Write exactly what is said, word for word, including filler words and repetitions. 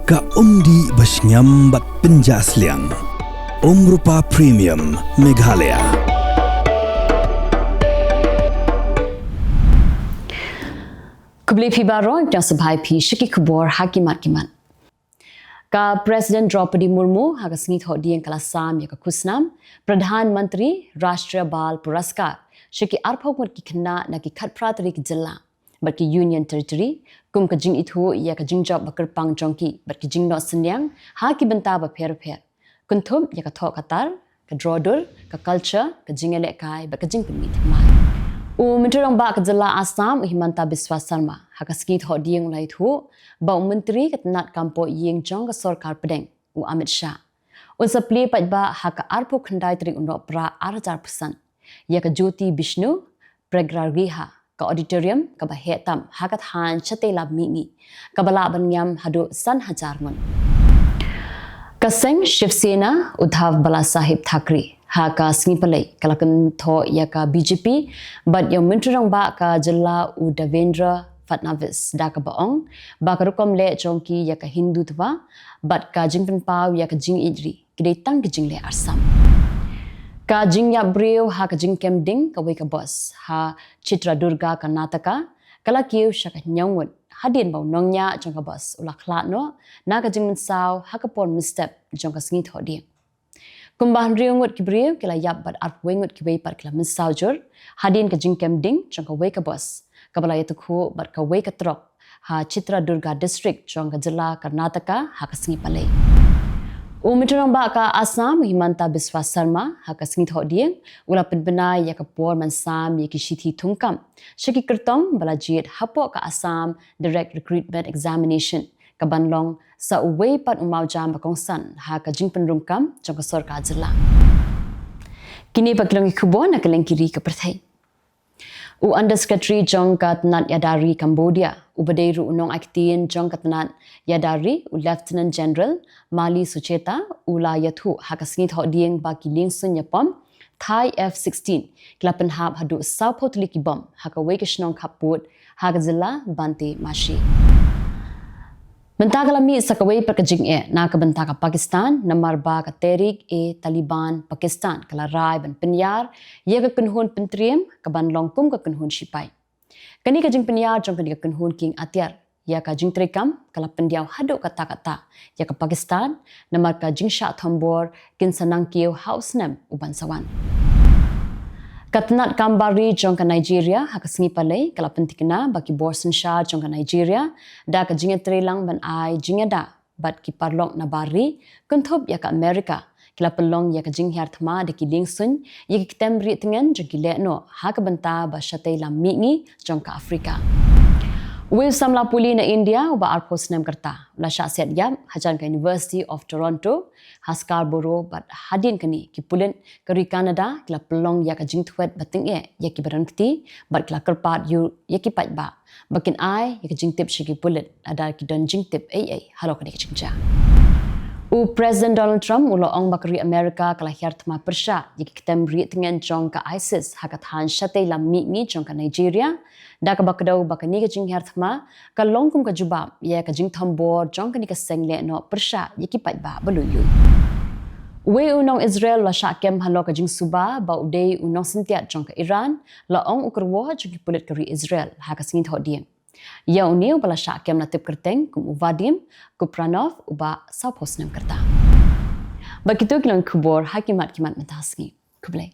Ka umdih ba shngiam bad pynjah sliang. Umrupa Premium Meghalaya. Khublei phi baroh, ngi sngewbha ïa phi sha ki khubor ha ki mat ki mat. Ka President Droupadi Murmu ha ka sngi Thohdieng ka la sam ïa ka khusnam Pradhan Mantri Rashtriya Bal Puraskar sha ki arphew ngut ki khynnah na ki khatphra tylli ki jylla bad ki Union Territory kum ka jingithuh ïa ka jingjop ba kyrpang jong ki bad ki jingnoh synñiang ha ki bynta bapher bapher, kynthup ïa ka thoh ka tar, ka dro dur, ka culture, ka jingïalehkai bad ka jingpynmih thymmai. U Myntri Rangbah ka jylla Assam, u Himanta Biswa Sarma, ha ka sngi Thohdieng u la ïathuh ba u Myntri ka tnat kam pohïing jong ka Sorkar Pdeng, u Amit Shah, un sa plie paidbah ha ka arphew khyndai tarik u Nohprah ar hajar arphew san ïa ka Jyoti Bishnu Pregagriha, ka auditorium kaba heh tam ha ka thaiñ shatei lam mihngi, kaba lah ban niam haduh san hajar ngut. Ka seng Shiv Sena, Uddhav Balasaheb Thackeray, ha ka sngi Palei ka la kynthoh ïa ka B J P bad ïa u Myntri Rangbah ka jylla u Devendra Fadnavis da kaba ong ba ka rukom leh jong ki ïa ka Hindutva bad ka jingpynpaw ïa ka jingïeit ri ki dei tang ki jingleh arsam. Ka jingïap briew ha ka jingkem ding kawei ka bus ha Chitradurga, Karnataka, ka la kiew sha ka hynñiew ngut hadien ba u nongñiah jong ka bus u la khlad noh na ka jingmynsaw ha ka por mynstep jong ka sngi Thohdieng. Kumba hynriew ngut ki briew ki la ïap bad arphew wei ngut kiwei pat ki la mynsaw jur hadien ka jingkem ding jong kawei ka bus kaba la ïatyngkhuh bad kawei ka trok ha Chitradurga District jong ka jylla Karnataka ha ka sngi Palei. U Myntri Rangbah ka Assam, u Himanta Biswa Sarma, ha ka sngi Thohdieng u la pynbna ïa ka por ban sam ïa ki shithi thungkam sha ki kyrtong ba la jied hapoh ka Assam Direct Recruitment Examination, kaban long sa uwei pat u mawjam ba kongsan ha ka jingpynrung kam jong ka sorkar jylla. Kine pat ki long ki khubor na ka liang ki ri ka pyrthei. U Under Secretary jong ka tnat ïada ri Cambodia, uba dei ruh u nongai ktien jong ka tnat ïada ri, u Lieutenant General Mali Sucheta, u la ïathuh ha ka sngi Thohdieng ba ki liengsuiñ ïapom Thai F sixteen ki la pynhap haduh sawphew tylli ki bom ha kawei ka shnong khappud ha ka jylla Banteay Meshi. Mynta ka la mih sa kawei pat ka jingeh na ka bynta ka Pakistan, namar ba ka Tehrik-e-Taliban Pakistan ka la rai ban pynïar ïa ka kynhun pyntriem kaban long kum ka kynhun shipai. Kane ka jingpynïar jong kane ka kynhun kieng atiar ïa ka jingtreikam ka la pyndiaw haduh katta katta ïa ka Pakistan, namar ka jingshah thombor kin sa nang kiew ha u snem uban sa wan. Ka tnat kam bar ri jong ka Nigeria ha ka sngi Palei ka la pynthikna ba ki bor synshar jong ka Nigeria da ka jingïatreilang ban ai jingïada bad ki paralok na bar ri, kynthup ïa ka America, ki la pynlong ïa ka jinghiar thma da ki liengsuiñ ïa ki ktem rieh tngen jong ki lehnoh ha ka bynta ba shatei lam mihngi jong ka Africa. Uwei u samla pule na India uba arphew snem ka rta u la shah siat ïap hajan ka University of Toronto ha Scarborough bad hadien kane ki pulit ka ri Canada ki la pynlong ïa ka jingthwet ba tyngeh ïa kiba don kti bad ki la kyrpad ïa ki paidbah ba kin ai ïa ka jingtip sha ki pulit lada ki don jingtip ei ei halor kane ka jingjia. U President Donald Trump u la ong ba ka ri America ka la hiar thma pyrshah ïa ki ktem rieh tngen jong ka ISIS ha ka thaiñ shatei lam mihngi jong ka Nigeria, da kaba kdew ba kane ka jinghiar thma ka long kum ka jubab ïa ka jingthombor jong kane ka seng lehnoh pyrshah ïa ki paidbah ba luid luid. Uwei u nong Israel u la shah kem halor ka jingsuba ba u dei u nongsyntiat jong ka Iran, la ong u kyrwoh jong ki pulit ka ri Israel ha ka sngi Thohdieng. Ïa une uba la shah kem la tip kyrteng kum u Vadim Kupranov uba sawphew snem ka rta. Bad kito ki long ki khubor ha ki mat ki mat mynta ka sngi. Khublei.